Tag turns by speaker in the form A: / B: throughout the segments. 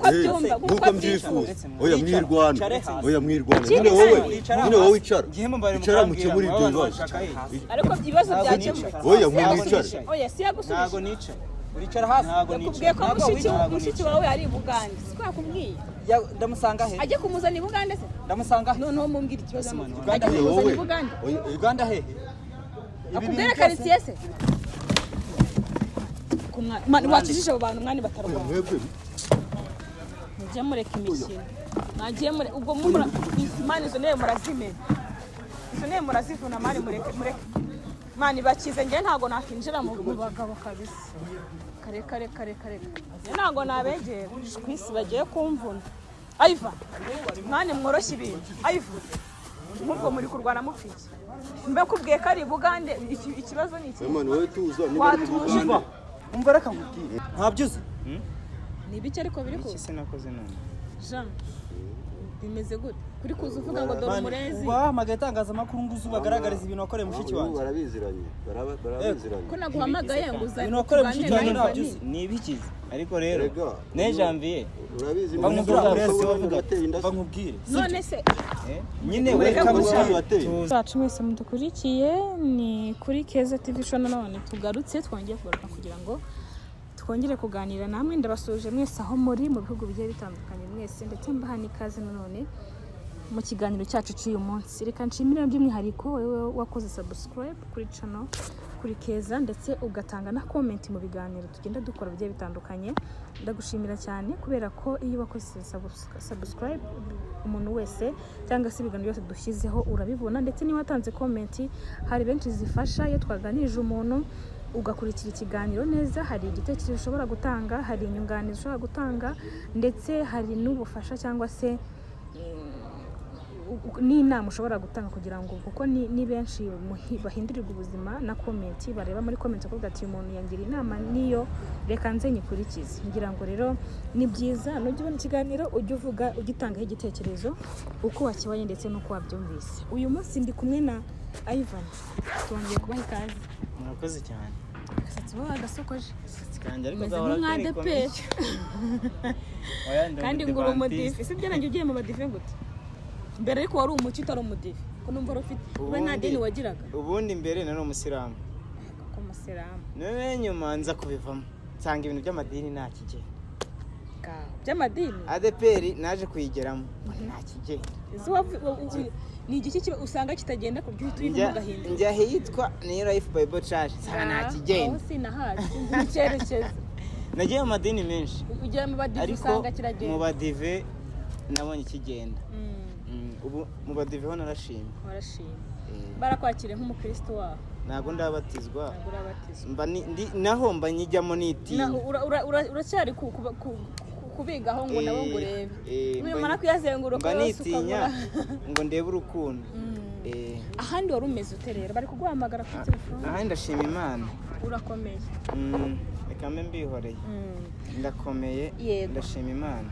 A: Nk'uko abyumva, nk'uko
B: Nk'uko mbyifuza.
A: abyifuza.
B: Oya, mwirwana.
C: Wicare hasi.
B: Oya, mwirwana.
A: Ikindi
B: Nyine wowe,
A: kandi-
B: nyine wowe icara.
C: Ngiye mubare
B: Icara
C: mukambwira,
B: mukemure ibyo
C: murabona
B: bibazo.
C: bashaka he?
A: Ariko ibibazo
C: Ntabwo
A: byakemutse.
C: nicara.
B: Oya,
A: Si
B: mwicare.
A: yagusubije. Oya, si yagusubije.
C: Ntabwo nicaye. Uricara hasi. Ntabwo
A: Yakubwiye ko
C: Ntabwo wicara.
A: mushiki wawe ari i Bugande, siko yakubwiye?
C: Ndamusanga he?
A: Ajye kumuzana i Bugande se?
C: Ndamusanga he?
A: Noneho mumbwira ikibazo.
C: Ese man,
A: Ajye
C: Uganda
B: Oya,
A: kumuzana
B: wowe.
A: i Bugande.
B: Oya,
C: Uganda hehe? Ibi bintu
A: Akubwire
C: byose-
A: karitsiye se? Man, wakijije abo bantu mwani
B: Oya,
A: batarwana.
B: mwebwe.
A: Mujye mureka imikino, mwagiye mure ubwo mumura. Man, izo ntebe murazimena, izo ntebe murazivuna. Man, mureke, mureke. Man, bakize. Njye ntabwo nakinjira mu bagabo kabisa. Kare kare kare kare, njye ntabwo nabegera ku isi, bagiye kumvuna. Ayiva, man, mworoshye ibintu. Ayiva, nk'ubwo muri kurwana mupfiki, mbekubwiye ko ari i Bugande. Ikibazo ni iki?
B: Oya, man, wowe tuza niba ari mu
A: Watuje.
B: Bugande.
C: Umva, reka nkubwire. Ntabyo uzi.
A: Ni ibiki ariko biri
D: Iki
A: kuza?
D: se nakoze none?
A: Jean, bimeze gute kuri kuza uvuga ngo dore
C: Man,
A: umurezi?
C: wahamagaye itangazamakuru ngo uze ubagaragarize ibintu wakoreye mushiki
B: Ubu
C: wanjye.
B: barabiziranye. Barabiziranye.
A: Ko naguhamagaye ngo uze
C: Ibintu wakoreye
A: tuganire
C: mushiki wanjye
A: na
C: ntabyo
A: Ivan.
C: uzi.
D: Ni ibikizi ariko rero
B: Erega,
D: ne janvier.
B: Urabizi
D: Mva
B: neza
D: nkubwire,
B: ko
C: Murezi
B: wowe
C: wavuga.
B: wateye inda.
C: Mva nkubwire.
A: None se
D: Nyine
A: Mureke
D: we
A: gushaka.
B: Wateye.
A: Bacu mwese mudukurikiye, ni kuri Keza TV Show nanone tugarutse, twongeye kugaruka kugira ngo twongere kuganira namwe. Ndabasuhuje mwese aho muri mu bihugu bigiye bitandukanye mwese, ndetse mbaha n'ikaze nanone mu kiganiro cyacu cy'uyu munsi. Reka nshimire by'umwihariko wowe wakoze subscribe kuri channel, kuri Keza, ndetse ugatanga na comment mu biganiro tugenda dukora bigiye bitandukanye. Ndagushimira cyane kubera ko iyo wakoze subscribe, umuntu wese cyangwa se ibiganiro byose dushyizeho urabibona, ndetse niba watanze comment hari benshi zifasha. Iyo twaganirije umuntu ugakurikira ikiganiro neza, hari igitekerezo ushobora gutanga, hari inyunganizi ushobora gutanga, ndetse hari n'ubufasha cyangwa se n'inama ushobora gutanga kugira ngo, kuko ni benshi bahindurirwa ubuzima na comment bareba muri comment, bakavuga ati: "Uyu muntu yangira inama, niyo reka nze nyikurikize." Ngira ngo rero ni byiza, nujya ubona ikiganiro ujye uvuga, ugitangaho igitekerezo uko wakibonye ndetse n'uko wabyumvise. Uyu munsi ndi kumwe na Ivan, twongeye kubaha ikaze.
D: Murakoze cyane.
A: Agasatsi wowe agasokoje.
D: Agasatsi kanjye ariko
A: Umeze
D: gahora kari
A: nk'umwadeperi.
D: Oya, ndi
A: Kandi ngo uri
D: umudivantiste.
A: umudive, sibyo? Nanjye ugiye mu badive gute mbere? Ariko wari umuki utari umudive, ko numva wari ufite ube nta dini wagiraga?
D: Ubundi mbere nari umusilamu.
A: Ko umusilamu?
D: None nyuma nza kubivamo, nsanga ibintu by'amadini nta kigenda.
A: By'amadini?
D: ADPR naje kuyigeramo, nta kigenda.
A: Ese ni igiki usanga kitagenda ku buryo uhita uyivamo ugahinduka?
D: Njya ahitwa New Life Bible Church, nsanga nta kigenda.
A: Aho sinahazi, sinzi n'icyerekezo.
D: Nagiye mu madini menshi.
A: Ugera mu badive
D: Ariko
A: usanga kiragenda.
D: mu badive nabonye ikigenda. Ubu mu badive ho narashimye.
A: Warashimye. Barakwakiriye nk'umukristo waho?
D: Ntabwo ndabatizwa.
A: Ntabwo urabatizwa.
D: Mba naho mba nyijyamo nitinya.
A: Uracyari kubigaho ngo nabo ngo urebe numara kuyazenguruka
D: Mba
A: yose
D: nitinya
A: ukabura.
D: ngo ndebe urukundo.
A: Ahandi wari umeze ute rero? Bari kuguhamagara kuri telefone.
D: Ahandi ndashima Imana.
A: Urakomeye.
D: Reka mbe mbihoreye. Ndakomeye.
A: Yego.
D: Ndashima Imana.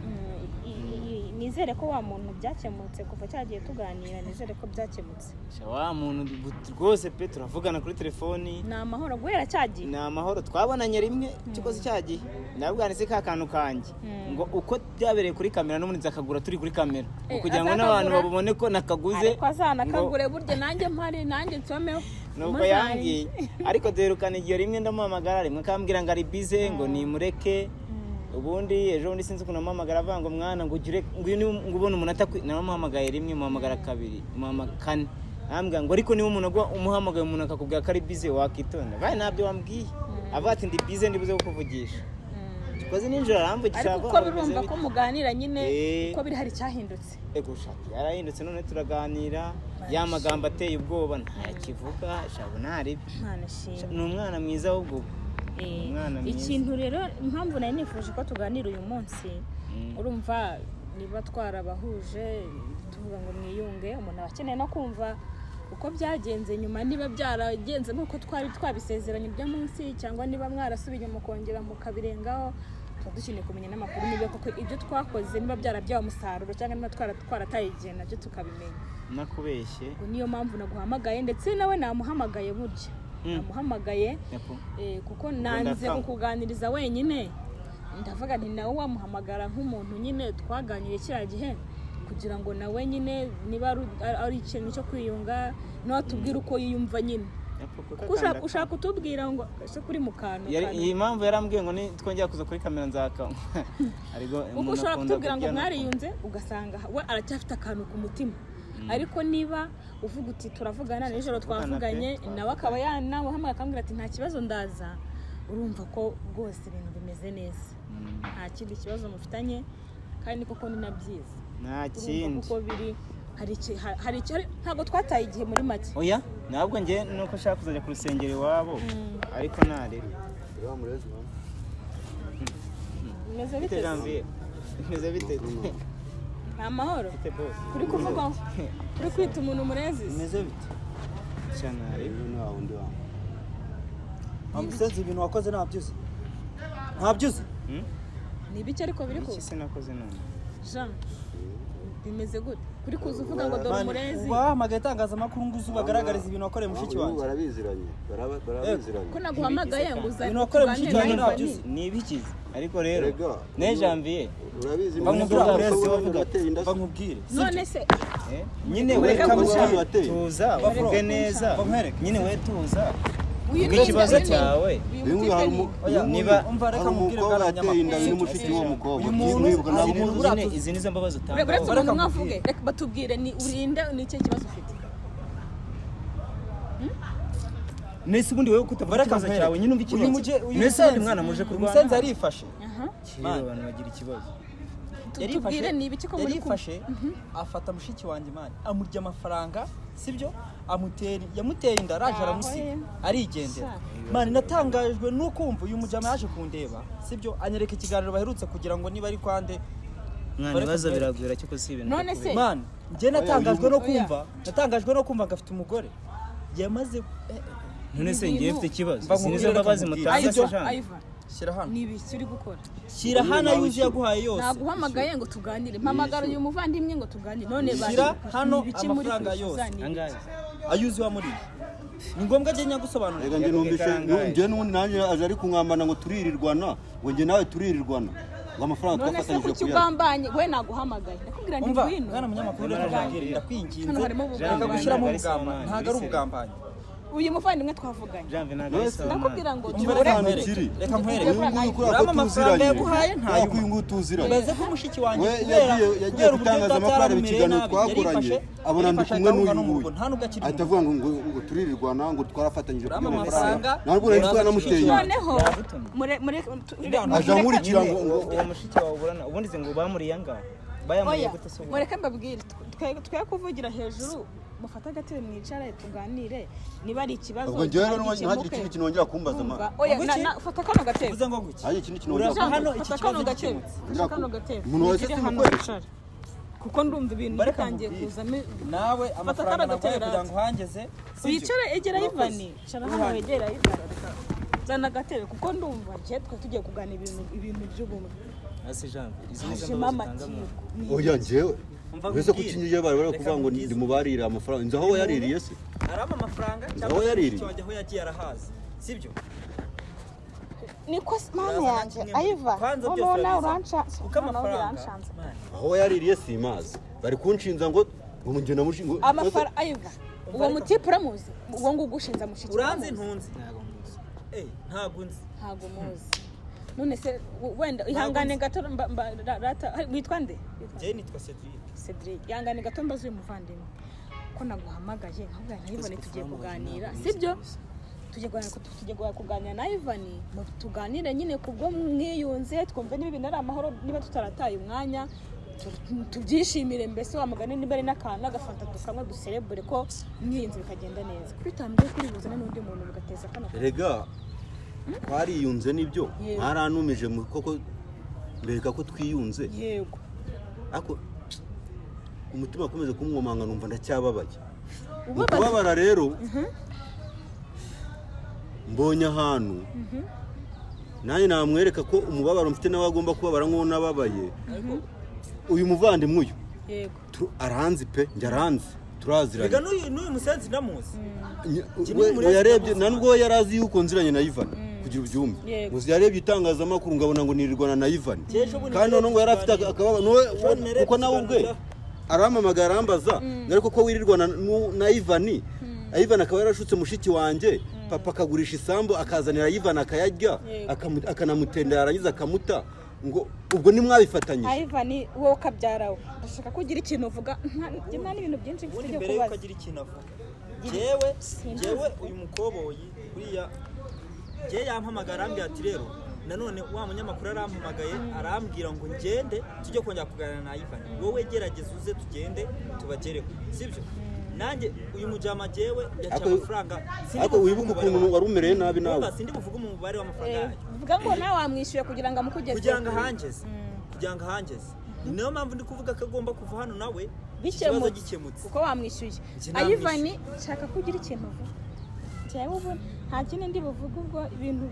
A: Nizere ko wa muntu byakemutse kuva cyagiye tuganira, nizere ko byakemutse.
D: Sha, wa muntu rwose pe, turavugana kuri telefoni.
A: Ni amahoro guhera cyagiye?
D: Ni amahoro, twabonanye rimwe cyukoze cyagiye, ndabwira se ka kantu kanjye ngo uko byabereye kuri kamera n'ubundi nzakagura turi kuri kamera kugira ngo n'abantu
A: Azakagura.
D: babone ko nakaguze.
A: Ariko azanakagure burya, nanjye mpari, nanjye nsomeho.
D: Nubwo
A: Muzari.
D: yambwiye, ariko duherukana igihe rimwe ndamuhamagara, rimwe akambwira ngo ari bize, ngo nimureke. Ubundi ejo bundi sinzi ukuntu amuhamagara avuga ngo: "Mwana, ngo ugire ngo ngo ubone umuntu atakwi." Naramuhamagaye rimwe, muhamagara kabiri, muhamagara kane, arambwira ngo: "Ariko niba umuntu agwa umuhamagaye, umuntu akakubwira ko ari bize, wakitonda." Baye ntabyo wambwiye, avuga ati: "Ndi bize, ndibuze kukuvugisha." Dukoze nijoro aramvugisha.
A: Ariko
D: Avuga
A: uko
D: ngo bimeze
A: birumva
D: bite?
A: ko muganira nyine, uko biri hari icyahindutse.
D: Ego shati yarahindutse, none turaganira, ya magambo ateye ubwoba ntayakivuga, shabu ntaribi.
A: Imana ishimwe.
D: Ni umwana mwiza ahubwo ubu. Umwana mwiza.
A: Ikintu rero, impamvu nari nifuje ko tuganira uyu munsi, urumva niba twarabahuje tuvuga ngo mwiyunge, umuntu aba akeneye no kumva uko byagenze nyuma, niba byaragenze nk'uko twari twabisezeranye ibyo munsi, cyangwa niba mwarasubiye inyuma mukongera mukabirengaho. Tuba dukeneye kumenya n'amakuru niba koko ibyo twakoze niba byarabyaye umusaruro, cyangwa niba twarataye igihe, nabyo tukabimenya.
D: Nakubeshye.
A: Ubwo niyo mpamvu naguhamagaye, ndetse nawe namuhamagaye burya. Namuhamagaye.
D: Nako.
A: Kuko nanze
D: Ndakanga.
A: kukuganiriza wenyine. Ndavuga nti nawe wamuhamagara nk'umuntu nyine twaganiriye kiriya gihe, kugira ngo nawe nyine niba ari ikintu cyo kwiyunga, nawe atubwire uko yiyumva nyine. Kuko ushaka kutubwira ngo ese kuri mu kantu
D: Iyi mpamvu yarambwiye ngo nitwongera kuza kuri kamera nzakanywa. Ariko
A: kuko ushobora kutubwira ngo mwariyunze, ugasanga we aracyafite akantu ku mutima. Ariko niba uvuga uti turavugana nijoro twavuganye, nawe akaba yanamuhamagara akambwira ati nta kibazo ndaza, urumva ko rwose ibintu bimeze neza, nta kindi kibazo mufitanye, kandi koko ni na byiza.
D: Nta kindi
A: kuko biri hari ntabwo twataye igihe muri make.
D: Oya, ntabwo njye nuko ushaka kuzajya ku rusengero iwabo, ariko nareba.
A: Bimeze bite?
D: Bimeze bite?
A: Ni amahoro. Kuri kuvuga kuri kwita umuntu murezi.
C: Bimeze bite?
D: Cyane.
C: Amusenzi ibintu wakoze ntabyo uzi. Ntabyo uzi?
A: Ni ibiki ariko biri kuza?
D: Iki se nakoze none?
A: Jean, bimeze gute? Kuri kuza uvuga ngo dore umurezi.
C: Ubahamagaye itangazamakuru ngo uze ubagaragarize ibintu wakoreye mushiki wanjye.
B: Barabiziranye. Barabiziranye.
A: Ko naguhamagaye ngo uze.
C: Ibintu wakoreye mushiki wanjye ntabyo uzi.
D: Ni ibikize. Ariko rero ne Janvier
B: urabizi
C: bankubwire.
A: None se
D: nyine we tuza uvuge neza. Nyine we tuza. Ikibazo cyawe
C: niba umva reka mubwire bwa
B: nyamakuru mushiki wo mukobwa
D: nyine izi nizo mbabazo utanga.
A: Reka umuntu mwavuge, reka batubwire ni urinde ni cyo kibazo ufite.
D: Nese ubundi wewe kutavuga ikibazo cyawe nyine umva ikibazo. Nese ubundi mwana muje kurwana.
C: Umusenzi arifashe.
D: Abantu bagira ikibazo.
A: Tubwire ni ibiki ko muri
C: yarifashe afata mushiki wanjye mani amurya amafaranga, sibyo? Yamutera inda araje aramusiga arigendera. Mani natangajwe nuko umva uyu mujama yaje kundeba, sibyo? Anyereka ikiganiro baherutse kugira ngo niba ari kwande.
D: Mwana ibibazo biragwira cyo si ibintu.
A: None se
C: mani njye natangajwe no kumva ngafite umugore yamaze.
D: None se ngiye mfite ikibazo. Sinizo mbabazi mutanga se Jean.
C: Shyira hano.
A: Ni ibiki uri gukora?
C: Shyira hano yuzuye yaguhaye yose.
A: Naguhamagaye ngo tuganire. Mpamagara uyu muvandimwe ngo tuganire. None
C: shyira hano amafaranga yose. Ayuzuye wamuriye. Ni ngombwa njye nyagusobanurira.
B: Reka njye numvishe njye n'ubundi nanjye aje ari kunkambana ngo turirirwana, ngo njye nawe turirirwana. Ngo amafaranga twafatanyije
A: kuya. None se kuki ugambanye? We naguhamagaye. Ndakubwira nti ngwino.
C: Mwana munyamakuru ndakwinginze. Reka gushyiramo ubugambanyi. Ntago ari ubugambanyi.
A: Uyu muvandimwe twavuganye. Ndakubwira ngo
C: reka nkwereke. Urama amafaranga yaguhaye ntayo.
B: Tuziranye.
C: Ibaze ko mushiki wanjye
B: kubera yagiye gutangaza amakuru ikiganiro twakoranye abona ndi kumwe n'uyu nguyu. Ahita avuga ngo turirirwana ngo twarafatanyije kugira amafaranga. Ntabwo nari twaramuteye.
A: Noneho
B: aje ankurikira ngo
D: uwo mushiki wawe uburana ubundi ze ngo bamuriye angahe? Bayamuriye gute se?
A: Mureke mbabwire twe kuvugira hejuru. Mufate agatebe mwicare tuganire niba ari ikibazo.
B: Ubwo njyewe rero ntihagire ikindi kintu wongera kumbaza ma.
A: Oya fata kano gatebe.
C: Uvuze ngo guki?
B: Ntihagire ikindi kintu wongera
C: hano iki kibazo gikemutse.
A: Fata kano gatebe.
B: Umuntu wese simukwereke.
A: Kuko ndumva ibintu bitangiye kuzamo.
C: Nawe amafaranga naguhaye kugira ngo uhangeze.
A: Wicare egera Ivani. Cara hano wegera Ivani. Zana agatebe kuko ndumva njye twe tugiye kuganira ibintu by'ubumwe.
D: Ase Janvier izi nizo mbabazi utanga.
B: Oya njyewe wese kukinyiye bari bari kuvuga ngo ndi mubarira amafaranga nzi aho yaririye se
C: arama amafaranga
B: cyangwa yaririye
C: wanjye aho yagiye arahaza sibyo
A: niko mana yanjye Ayiva none uranshanze
C: kuko amafaranga
B: aho yaririye si mazi bari kunshinza ngo ngo na mushingo
A: amafaranga Ayiva uwo mutipe uramuzi uwo ngo ugushinza mushiki
C: uranzi ntunzi ntago nzi
A: ntago muzi none se wenda ihangane gato witwa nde?
C: Njye nitwa Cedric.
A: Cedric ihangane gato mbaze uyu muvandimwe ko naguhamagaye nkabwira na Ivani tugiye kuganira sibyo? Tugiye kuganira na Ivani tuganire nyine kubwo mwiyunze twumve niba ibintu ari amahoro niba tutarataye umwanya tubyishimire mbese wa mugani niba ari n'akantu n'agafanta tukamwe duserebure ko mwiyunze bikagenda neza kuri tambye kuri buzane n'undi muntu mugateza kano.
B: Erega twariyunze nibyo mwarantumije koko mbereka ko twiyunze
A: yego
B: ariko umutima akomeza kumwomanga numva ndacyababaye kubabara rero mbonye ahantu nanjye namwereka ko umubabaro mfite nawe agomba kubabara nk'uwo nababaye uyu muvandimwe uyu
A: yego
B: aranzi pe njye aranzi turaziranye
C: rega n'uyu musenzi ndamuzi
B: we yarebye nta nubwo yari azi yuko nziranye na Ivan Kugira ubyumve.
A: Yego.
B: Muzi yarebye itangazamakuru ngabona ngo nirirwana na Ivan.
C: Ejo bundi
B: Kandi noneho ngo yari afite
C: narebye
B: akababa
C: Ejo bundi
B: kuko nawe ubwe
C: narebye
B: arampamagara arambaza ngo ariko ko wirirwana na Ivan, Ivan akaba yarashutse mushiki wanjye, papa akagurisha isambu akazanira Ivan akayarya,
A: Yego.
B: akanamutendera yarangiza akamuta, ngo ubwo ntimwabifatanyije.
A: Ivan, wowe ukabyara we, ndashaka ko ugira ikintu uvuga. Nta n'ibintu byinshi mfite
C: Ubundi
A: byo
C: mbere yuko
A: kubaza.
C: agira ikintu avuga, jewe
A: Sinzi.
C: jewe uyu mukoboyi uriya jewe yampamagara arambwira ati rero nanone wa munyamakuru arampamagaye arambwira ngo ngende tujye kongera kuganira na Ivan, wowe gerageza uze tugende tubagereho, sibyo? Nanjye uyu mujama jewe yaciye amafaranga. Sindi
B: Ariko
C: buvuge
B: wibuke
C: umubare
B: ukuntu wari umereye nabi nawe.
C: Urumva, sindi buvuge umubare w'amafaranga yayo.
A: Vuga ngo nawe wamwishyuye kugira ngo amukugezeho.
C: Kugira ngo ahangeze, kugira ngo ahangeze. Ni nayo mpamvu ndi kuvuga ko agomba kuva hano nawe iki kibazo
A: Bikemutse.
C: gikemutse.
A: Kuko wamwishyuye.
C: Njye namwishyuye.
A: Ivan, nshaka ko ugira ikintu uvuga. Njyewe ubu nta kindi ndi buvuge, ubwo ibintu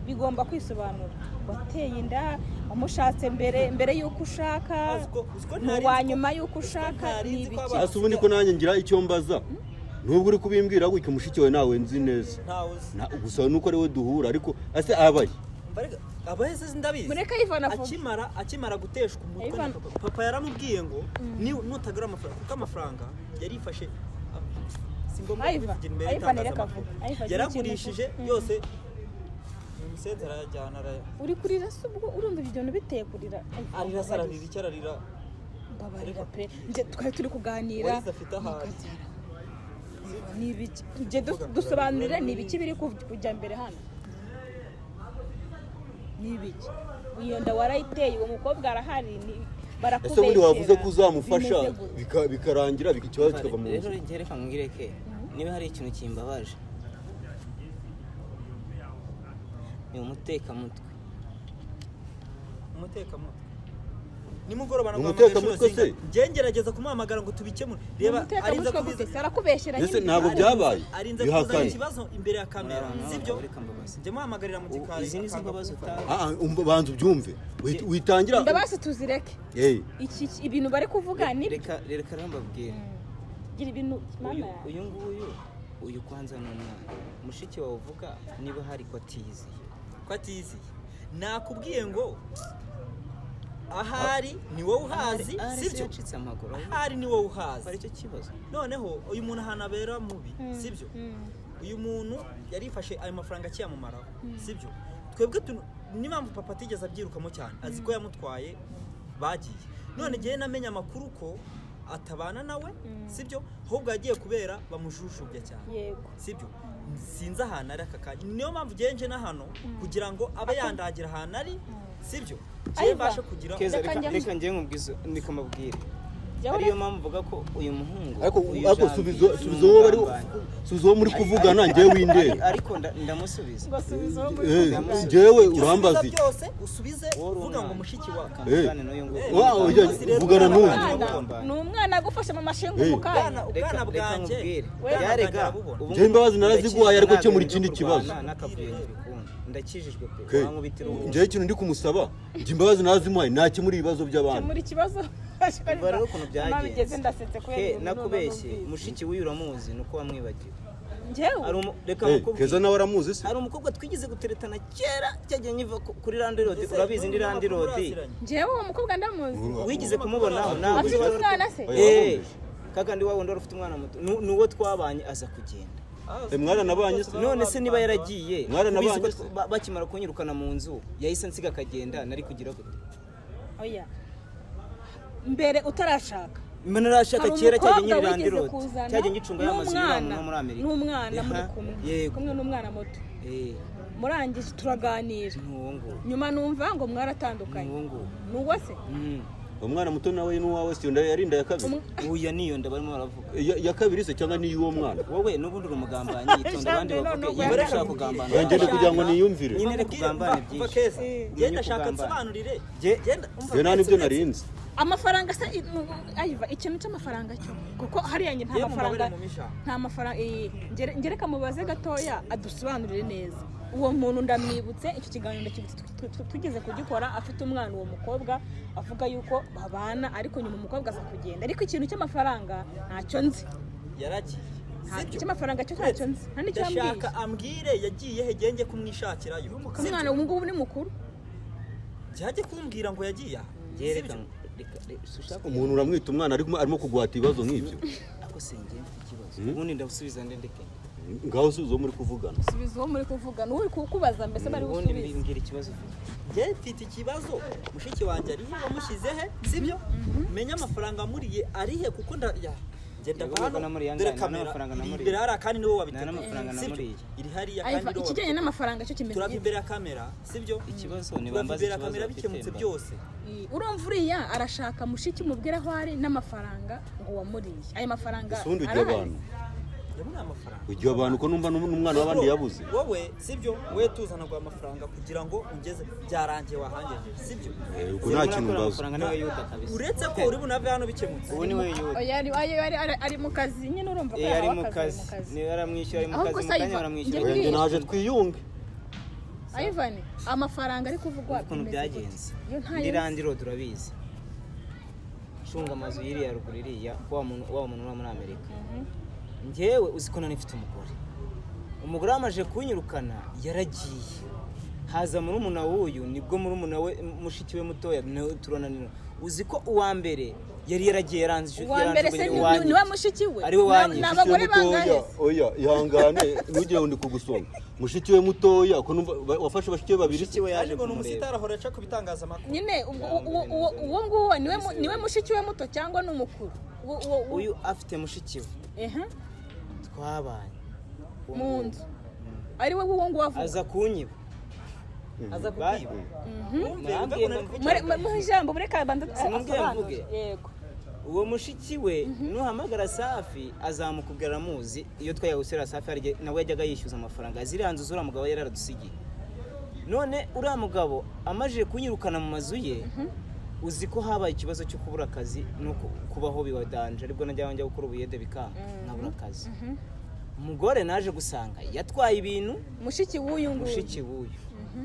A: bigomba kwisobanura. Wateye inda wamushatse mbere, mbere y'uko ushaka,
C: Uziko
A: ni
C: ntari
A: uwa
C: nzi ko-
A: nyuma y'uko
C: uziko
A: ushaka,
C: ntari
A: ni
C: nzi ko
A: ibiki?
B: Hasi ubundi ko nanjye ngira icyo mbaza, nubwo uri kubimbwira gutyo, mushiki wawe nawe nzi neza.
C: Ntawe uzi.
B: Gusa nuko ari we duhura, ariko ase abaye
C: Mbarega abaheze ndabizi.
A: Mureke Ivan avuge.
C: Akimara guteshwa umutwe na
A: Ivan.
C: papa, papa yaramubwiye ngo ni nutagura amafaranga, kuko amafaranga yarifashe, si ngombwa
A: Ivan,
C: kubivugira imbere
A: Ivan reka
C: y'itangazamakuru.
A: avuge. Ivan, agira ikintu
C: Yaragurishije
A: avuga.
C: yose umusenzi arayajyana araya.
A: Uri kurira se? Ubwo urumva ibyo bintu biteye kurira? Ivan,
C: Arira se, ararira icyo ararira?
A: Mbabarira pe. Njye twari turi kuganira.
C: Warize afite ahari.
A: Mukabyara. Ni ibiki? Njye dusobanurire, ni ibiki biri kujya mbere hano? Ni ibiki? Iyo nda warayiteye, uwo mukobwa arahari,
B: Ese ubundi wavuze ko
A: barakubeshyera.
B: uzamufasha
A: Bimeze gute?
B: bikarangira ikibazo kikava mu
D: Rero
B: nzira.
D: njye reka nkubwire ke, niba hari ikintu kimbabaje ni umutekamutwe.
C: Umutekamutwe. Nimugoroba
B: Ni
C: naguhamagaye
B: umutekamutwe
C: inshuro
B: se?
C: zingahe? Njye ngerageza kumuhamagara ngo tubikemure. Reba arinze
A: Umutekamutwe
C: kubiza
A: gute se? Arakubeshyera
B: Mbese
A: nyine.
B: ntabwo byabaye
C: arinze kuzana
B: bihakanye.
C: ikibazo imbere ya kamera,
D: Murabona,
C: sibyo?
D: reka mbabaze.
C: Njye muhamagarira mu
D: Ubu
C: gikari
D: izi ni zo
C: akanga
D: mbabazi
C: kumfata.
D: utanga.
B: Banza ubyumve. Witangira.
A: Imbabazi tuzireke.
B: Eh,
A: Iki ibintu bari kuvuga ni
D: Reka reka rero mbabwire.
A: Gira ibintu mama
D: Uyu
A: yawe.
D: uyu nguyu, uyu kwanza ni umwana mushiki wawe uvuga, niba hari ko atiyiziye.
C: Ko atiyiziye, nakubwiye ngo ahari ni wowe uhazi.
D: Ahari se
C: Sibyo?
D: yacitse amaguru ahubwo.
C: Ahari ni wowe uhazi.
D: Ari cyo kibazo.
C: Noneho uyu muntu ahantu abera mubi, sibyo? Uyu muntu yarifashe ayo mafaranga akiyamamaraho, sibyo? Twebwe n'impamvu papa atigeze abyirukamo cyane, azi ko yamutwaye bagiye. None igihe namenye amakuru ko atabana nawe, sibyo? Ahubwo yagiye kubera bamujujubya cyane.
A: Yego.
C: Sibyo? Sinzi ahantu ari aka kanya, niyo mpamvu ugenje na hano kugira ngo abe yandagira ahantu ari, sibyo? Njye
A: Aiva.
C: mbashe kugira
D: Keza,
A: Reka
D: reka
A: njye-
D: reka njye nkubwize, niko mbabwire.
A: Jya
D: Ariyo
A: ureka-
D: mpamvu mvuga ko uyu muhungu,
B: Ariko
D: uyu
B: ariko
D: Janvier,
B: subiza
D: ni
B: subiza uwo bari
D: umugambanyi.
B: subiza uwo muri kuvugana, njyewe windeba.
D: Ariko ndamusubiza.
A: Ngo subiza uwo muri
B: Eh,
A: kuvugana.
B: njyewe
C: Ibyo
B: urambaza
C: usubiza
B: iki?
C: byose usubize
D: Wowe uri
C: uvuga ngo
D: umwana.
C: mushiki wawe.
D: Kambugane n'uyu nguyu.
B: Wa, oya,
C: Umunsi rero
B: vugana n'uyu.
A: Umwana, ni umwana agufashe mu mashinga
B: Eh.
A: umukanya.
C: Ubwana
D: Reka
C: ubwana
D: reka
C: bwanjye
D: nkubwire.
C: ubwana bwanjye
D: Yarega,
C: arabubona.
D: ubu
B: Njyewe imbabazi naraziguhaye, ariko
D: ndakijijwe,
B: kemura ikindi
D: ntabwo
B: kibazo.
D: kurwana n'akavuyo ntibikunda. Ndakijijwe pe.
B: Okay.
D: Wankubitira ubu.
B: Njyewe ikintu ndi kumusaba, njye imbabazi narazimuhaye, nakemura ibibazo by'abandi.
A: Kemura ikibazo.
D: Umva rero ukuntu byagenze.
A: Bigeze ndasetse kubera
D: Ke,
A: ibintu
D: nakubeshye
A: numvise.
D: mushiki w'uyu uramuzi, nuko wamwibagiwe.
A: Njyewe
D: Hari reka
B: Eh,
D: mukubwire.
B: Keza nawe aramuzi se?
D: Hari umukobwa twigeze guteretana kera cyagiye nyiva kuri landirodi,
C: Ese,
D: urabizi ndi
C: n'uyu
D: landirodi.
C: muraziranye?
A: Njyewe uwo mukobwa ndamuzi.
D: Wigeze kumubonaho ntabwo?
A: Afite umwana se?
B: Oya,
D: Eh,
B: wamwumvise.
D: kakandi wa wundi wari ufite umwana muto, nuwo twabanye aza kugenda.
B: Eh, mwaranabanye se?
D: None se niba yaragiye,
B: Mwaranabanye
D: ubizi ko
B: se?
D: bakimara kunyirukana mu nzu yahise ansiga akagenda, nari kugira gute?
A: Oya, mbere utarashaka.
D: Mbona narashaka
A: Hari
D: kera cyagiye
A: umukobwa
D: nyiri
A: wigeze
D: landirodi,
A: kuzana
D: cyagiye ngicunga ya mazu
A: n'umwana
D: no muri Amerika.
A: N'umwana muri
D: Aha,
A: kumwe?
D: Yego.
A: Kumwe n'umwana muto?
D: Eh,
A: Murangije turaganira.
D: Ni uwo nguwo.
A: Nyuma numva ngo
D: Ni
A: mwaratandukanye.
D: uwo nguwo.
A: Ni uwo se?
D: Mm.
B: Umwana muto nawe n'uwawe si yarinda ya kabiri?
D: Uya niyo nda barimo baravuga.
B: Ya kabiri se cyangwa ni iy'uwo mwana?
D: Wowe n'ubundi uri umugambanyi, yitonda abandi
A: Jambo,
D: bavuge.
A: none
D: Yewe
C: ubwo
D: ushaka kugambana.
B: Oya, ngende kugira ngo niyumvire.
D: Nyine reka ugambane
C: Umva
D: byinshi.
C: Keza,
A: Eh.
C: genda shaka
D: Kugambana.
C: nsobanurire. Genda umva
B: Njye nta
C: uretse,
B: n'ibyo
C: uretse.
B: narinzi.
A: Amafaranga se ayiva ikintu cy'amafaranga cyo, kuko hariya njye nta
C: Yewe
A: mafaranga
C: mumbabarire mu misha.
A: nta mafaranga, ngereka mubaze gatoya adusobanurire neza. Uwo muntu ndamwibutse, icyo kiganiro ndakibutse, tugeze kugikora afite umwana, uwo mukobwa avuga yuko babana, ariko nyuma umukobwa aza kugenda, ariko ikintu cy'amafaranga ntacyo nzi.
C: Yaragiye, Sibyo?
A: Cy'amafaranga cyo ntacyo nzi, nta n'icyo yambwiye.
C: Ndashaka ambwire yagiye he, njye kumwishakirayo.
A: Umwana ubu ngubu ni mukuru.
C: Byajye kumbwira ngo yagiye aha.
D: Reka
C: Sibyo?
D: reka
B: Umuntu uramwita umwana arimo kuguhata ibibazo nk'ibyo.
D: Ako senge mfite ikibazo, ubundi ndagusubiza ndendeke.
B: Ngaho usubiza uwo muri kuvugana.
A: Subiza uwo muri kuvugana, uri kukubaza mbese bari
D: Ubundi
A: busubize.
D: mbwira ikibazo ufite.
C: Njye mfite ikibazo, mushiki wanjye arihe, wamushyize he, sibyo? Menya amafaranga amuriye arihe, kuko nda ya ngenda
D: Yego,
C: hano
D: namuriye
C: dore
D: angahe? Nta
C: kamera
D: n'amafaranga
C: iri
D: namuriye.
C: imbere hariya kandi niwe wabiteguye.
D: Nta n'amafaranga
C: Sibyo?
D: namuriye.
C: Iri hariya kandi
A: Ayiva,
C: niwe
A: ikijyanye n'amafaranga cyo kimeze
C: turava
A: gute?
C: imbere ya kamera, sibyo?
D: Ikibazo
C: Turava
D: nibambaza
C: imbere ya
D: ikibazo
C: kamera
D: bafite
C: bikemutse
D: mba.
C: byose.
A: Urumva uriya arashaka mushiki umubwire aho ari n'amafaranga ngo wamuriye ayo mafaranga.
B: Ese ubundi ujya
A: Arahari.
B: abantu
C: Yabona amafaranga.
B: Ujya abantu ko numva n'umwana w'abandi yabuze.
C: Wowe sibyo, we tuzana ngo amafaranga kugira ngo ungeze byarangiye wahangejeje, sibyo?
B: Ubwo nta kintu
D: Urakora
B: mbaza.
D: amafaranga niwe Yuda kabisa.
C: Uretse ko uri bunave hano bikemutse.
D: Ubu niwe Yuda.
A: Oya, ari mu kazi nyine, urumva ko
D: Eh, ari
A: yahawe
D: mu
A: akazi,
D: kazi.
A: ari mu kazi.
D: Niwe aramwishyura, ari mu
A: Ahubwo
D: kazi, mu
A: se
D: kanya
A: Ivan,
D: baramwishyura.
A: njye
B: Oya, njye naje twiyunge.
A: Ivan, amafaranga ari kuvugwa
D: Ukuntu
A: bimeze
D: byagenze,
A: gute? Yo ntayo
D: ndi
A: nzi.
D: landirodi urabizi, ncunga amazu y'iriya ruguru iriya, wa muntu uba muri Amerika. Njyewe uzi ko nari mfite umugore, umugore wamaze kunyirukana yaragiye, haza murumuna w'uyu, nibwo murumuna we mushiki we mutoya nawe turananira. Uzi ko uwa mbere yari yaragiye yaranze
A: Uwa mbere se ni we mushiki we?
D: Ari we wanjye.
A: Ni abagore bangahe se?
B: Oya, ihangane, ntugire ngo ndi kugusonga. Mushiki we mutoya ko numva wafashe bashiki be babiri.
D: Mushiki we yaje
C: Kandi ngo ni
D: kumureba.
C: umusitari ahora aca ku bitangazamakuru.
A: Nyine ubwo uwo nguwo niwe mushiki we muto cyangwa ni umukuru?
D: Uyu afite mushiki we
A: Ehe,
D: twabanye
A: mu nzu ari we uwo nguwo avuga.
D: Aza kunyiba.
C: Aza kukwiba.
D: Murambwiye ngo mvuge.
A: Muhe ijambo, mureke banza
D: Simubwiye
A: asobanure.
D: mvuge?
A: Yego.
D: Uwo mushiki we nuhamagara Safi azamukubwira, aramuzi. Iyo twajyaga gusura Safi hari igihe nawe yajyaga yishyuza amafaranga ziriya nzu z'uriya mugabo yari yaradusigiye. None uriya mugabo amajije kunyirukana mu mazu ye, uzi ko habaye ikibazo cyo kubura akazi no kubaho biwadanje, aribwo najya njya gukora ubuyede bikanga nkabura akazi. Umugore naje gusanga yatwaye ibintu.
A: Mushiki w'uyu nguyu.
D: Mushiki w'uyu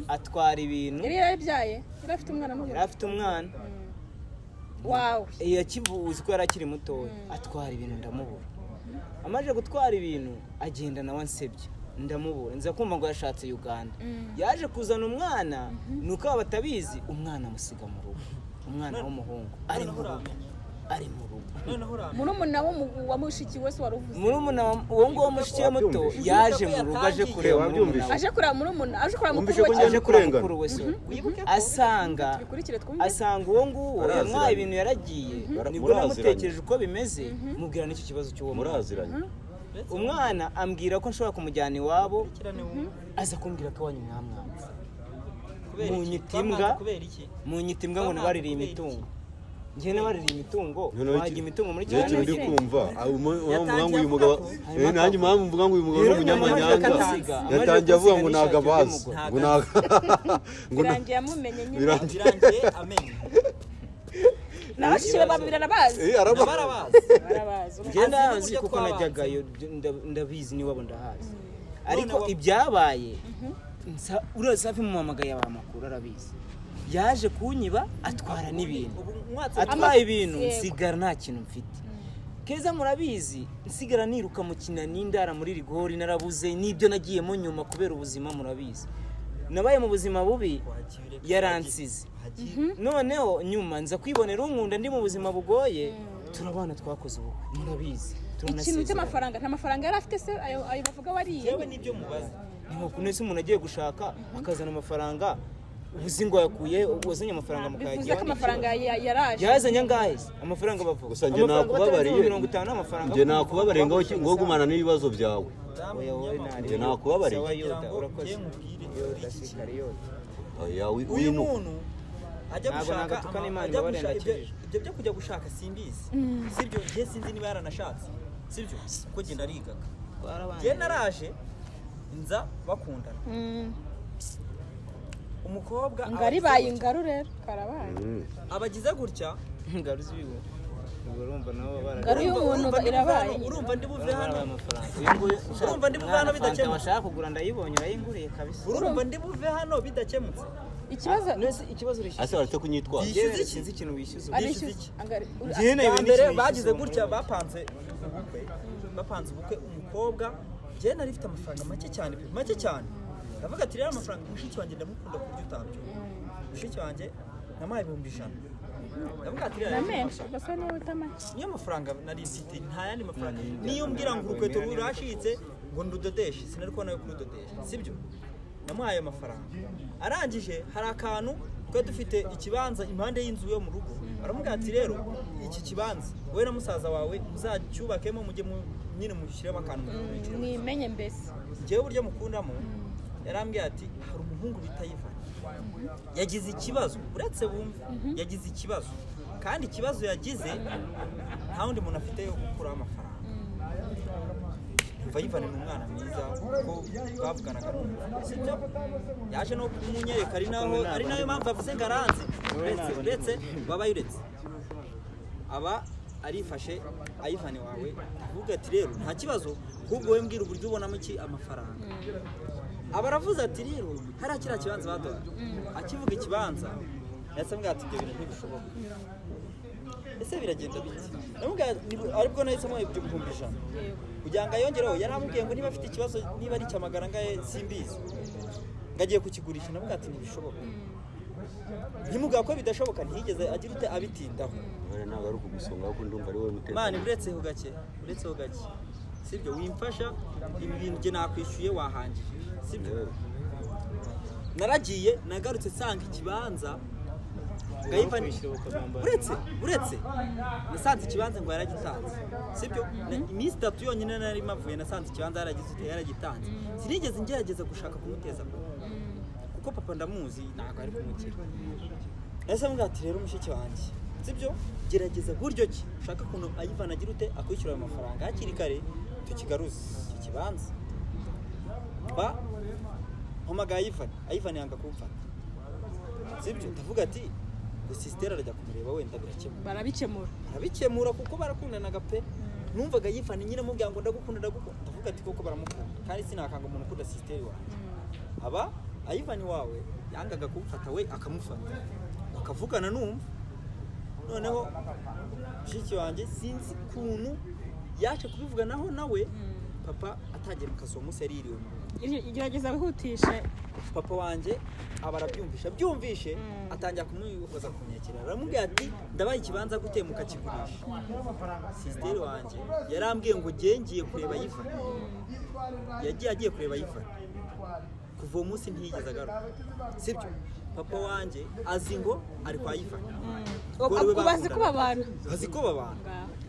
D: atwara ibintu.
A: Yari yarabyaye, yari afite umwana n'umugore.
D: Yari afite umwana.
A: Wawe.
D: Yakivuze ko yari akiri mutoya, atwara ibintu ndamubura. Amaze gutwara ibintu agenda nawe ansebye ndamubura, nza kumva ngo yashatse Uganda, yaje kuzana umwana. Nuko aba batabizi, umwana amusiga mu rugo, umwana w'umuhungu ari mu rugo, ari mu rugo.
C: Noneho uramenye.
A: Murumuna wa mushiki we se wari uvuze?
D: Murumuna uwo nguwo mushiki we muto yaje mu rugo aje kureba murumuna we.
A: Aje kureba murumuna, aje kureba
B: Wumvise
A: mukuru
B: ko
A: we.
D: Aje kureba
B: kurengana.
D: mukuru we se, asanga
A: Tubikurikire twumve.
D: asanga uwo nguwo
B: Baraziranye.
D: yamwaye ibintu yaragiye. Nibwo
B: Muraziranye.
D: namutekereje uko bimeze, mubwira n'icyo kibazo cy'uwo mwana.
B: Muraziranye.
D: Umwana ambwira ko nshobora kumujyana iwabo,
C: Kurikirane wumve.
D: aza kumbwira ko iwanyu mwamwanze.
C: Kubera iki?
D: Munyita imbwa.
C: Twamwanze kubera iki?
D: Munyita imbwa ngo nabaririye imitungo. Njye nabaririye imitungo, wajya imitungo muri
B: Njye ikintu ndi
D: cyane.
B: kumva,
C: Yatangiye
B: ngo uyu mugabo
C: avuga
D: ko-
B: nanjye impamvu mvuga ngo uyu mugabo ni
D: Rero
B: umunyamanyanga,
D: amaze
B: yatangiye avuga ngo
D: kuziga
B: ntago abazi,
D: n'ishati
B: ngo ntago ngo
A: Birangiye amumenye nyine.
B: birangiye.
C: Birangiye amenye.
A: Na bashiki be babiri arabazi.
B: Araba
C: Barabazi.
A: Barabazi.
D: Njye
C: Azi
D: ndahazi
C: n'uburyo
D: kuko
C: twabanze.
D: najyagayo, ndabizi n'iwabo ndahazi, ariko
C: None
D: ibyabaye uriya Safi mumuhamagaye abaha amakuru arabizi. Yaje kunyiba atwara n'ibintu,
C: Ubu mwatse
D: atwaye ibintu,
A: Yego.
D: nsigara nta kintu mfite. Keza murabizi, nsigara niruka mu kinani, ndara muri rigori, narabuze n'ibyo nagiyemo nyuma kubera ubuzima. Murabizi nabaye mu buzima bubi, yaransize. Noneho nyuma nza kwibonera unkunda ndi mu buzima bugoye, turabana, twakoze ubukwe, murabizi,
A: Ikintu
D: turanasezerana.
A: cy'amafaranga, nta mafaranga yari afite se ayo bavuga wariye?
C: Yewe nibyo mubaza.
D: Ntiwakuntu se umuntu agiye gushaka akazana amafaranga, uzi ngo yakuye, wazanye amafaranga
A: Bivuze
D: mukayagira.
A: ko amafaranga yaraje.
D: Yazanye angahe se? Amafaranga bavuga
B: Gusa njye
D: Amafaranga batarenze
B: nakubabariye.
D: 50 amafaranga.
B: Njye nakubabariye ngo gumana n'ibibazo byawe.
D: Oya, wowe ntari.
B: Njye nakubabariye.
D: Sawa Yuda,
C: Kugira ngo
D: urakoze.
C: njye nkubwire
D: Yuda,
C: iki
D: Sikariyoti.
B: Oya,
C: Uyu
B: winu
C: muntu ajya
D: Ntabwo
C: gushaka
D: nagatukana Imana
C: ajya
D: imbabarire,
C: gushaka
D: ndakijijwe.
C: ibyo byo kujya gushaka simbizi, sibyo? Njye sinzi niba yaranashatse, sibyo? Kuko njye narigaga, njye naraje nza bakundana. Umukobwa
A: Ngari
C: abagize
A: ibaye
C: gutya.
A: ingaru rero karabaye.
C: Abagize gutya.
D: Ngaru z'ibigo. Ubwo urumva nabo
A: Ngaru
D: bara
A: y'umuntu
C: Urumva ndi buve
A: irabaye.
C: hano, urumva ndi buve hano,
D: barabaye amafaranga. Uyu nguyu
C: Urumva ndi buve hano
D: mwana, fanta
C: bidakemutse.
D: washaka kugura ndayibonye, urayinguriye kabisa.
C: Urumva ndi buve hano bidakemutse.
A: Ikibazo
D: ikibazo urishyuza.
B: Ase baretse kunyitwaza.
D: Njyewe sinzi ikintu wishyuza.
A: Arishyuza.
D: Njyewe nayo
C: Bwa
D: ni
C: mbere
D: ikintu
C: bagize
D: wishyuza
C: gutya
D: uwo muntu.
C: Bapanze ubukwe umukobwa njyewe nari mfite amafaranga make cyane pe, make cyane. Ndavuga ati rero amafaranga mushiki wanjye ndamukunda ku buryo utabyumva. Mushiki wanjye namuhaye 100,000. Ndavuga ati rero
A: Na menshi basa niba utamake.
C: Niyo mafaranga nari mfite, nta yandi mafaranga. Niyo mbwira ngo urukweto rurashitse ngo ndudodeshe, sinari kubona ayo kurudodesha, sibyo? Namuhaye amafaranga. Arangije hari akantu twari dufite ikibanza impande y'inzu yo mu rugo. Baramubwira ati rero iki kibanza wowe na musaza wawe muzacyubakemo mujye nyine mushyiremo akantu mu gicuruzi.
A: Mwimenye mbese.
C: Njyewe uburyo mukundamo yarambwiye ati hari umuhungu bita Ivan yagize ikibazo, uretse bumve yagize ikibazo, kandi ikibazo yagize nta wundi muntu afite yo gukuraho amafaranga. Umva Ivan ni umwana mwiza kuko bavuganaga n'umuntu, sibyo? Yaje no kumunyereka ari nayo mpamvu avuze ngo aranze. Uretse wabaye uretse aba arifashe Ivan wawe avuga ati rero nta kibazo, ahubwo wowe mbwira uburyo ubonamo iki amafaranga. Aba aravuze ati rero hariya kiriya kibanza baduhaye. Akivuga ikibanza yahise ambwira ati ibyo bintu ntibishoboka. Ese biragenda bite? Namubwira aribwo nahise amuha ibyo 100,000 kugira ngo ayongereho. Yaramubwiye ngo niba afite ikibazo, niba ari icyamagana ngaye simbizi, ngo agiye kukigurisha. Namubwira ati ntibishoboka. Ntimubwira ko bidashoboka, ntiyigeze agira ute abitindaho.
B: Ntabwo ari ukugusonga ahubwo ndumva ari wowe muteka.
C: Mani uretseho gake, sibyo? Wimfasha ibi bintu njye nakwishyuye wahangije, sibyo? Naragiye nagarutse nsanga ikibanza uretse nasanze ikibanza ngo yaragitanze, sibyo? Iminsi 3 yonyine nari mavuye nasanze ikibanza yaragitanze. Sinigeze ngerageza gushaka kumuteza kuko papa ndamuzi ntabwo ari kumukira. Ese mbwira ati rero mushiki wanjye, sibyo? Gerageza buryo ki ushaka ukuntu Ivan agira ute akwishyura ayo mafaranga hakiri kare tukigaruze icyo kibanza. Ba mpamagaye Ivan, Ivan yanga kumfata, sibyo? Ndavuga ati ngo sister arajya kumureba wenda birakemura. Barabikemura kuko barakundanaga pe. Numvaga Ivan nyine amubwira ngo ndagukunda. Ndavuga ati koko baramukunda kandi sinakanga umuntu ukunda sister wanjye. Aba Ivan wawe yangaga kumfata we akamufata bakavugana numva. Noneho mushiki wanjye sinzi ukuntu yaje kubivuganaho nawe papa atagiye mu kazi uwo munsi yari yiriwe mu rugo.
A: Igerageza wihutishe.
C: Papa wanjye aba arabyumvisha, byumvishe atangira kumuyoboza kunyakira. Aramubwira ati ndabaye ikibanza gute mukakigurisha. Sister wanjye yarambwiye ngo ngiye kureba Ivan. Yagiye agiye kureba Ivan. Kuva uwo munsi ntiyigeze agaruka, sibyo? Papa wanjye azi ngo ari kwa Ivan.
A: Bazi ko babana.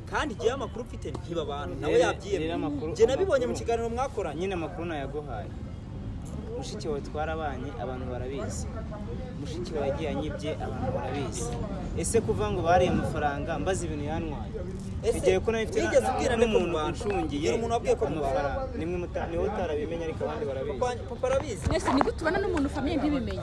C: Kandi igihe amakuru mfite ntibabana nawe yabyiyemeye. Njye nabibonye mu kiganiro mwakoranye.
D: Nyine amakuru nayaguhaye. Mushiki wawe twarabanye abantu barabizi. Mushiki wawe yagiye anyibye abantu barabizi. Ese kuva ngo bariye amafaranga mbaze ibintu yantwaye. Igihe ko nari mfite n'umuntu uncungiye amafaranga. Nimwe niwe utarabimenya ariko abandi barabizi.
C: Papa arabizi.
A: Mwese ni gute ubana n'umuntu famille ntibimenye?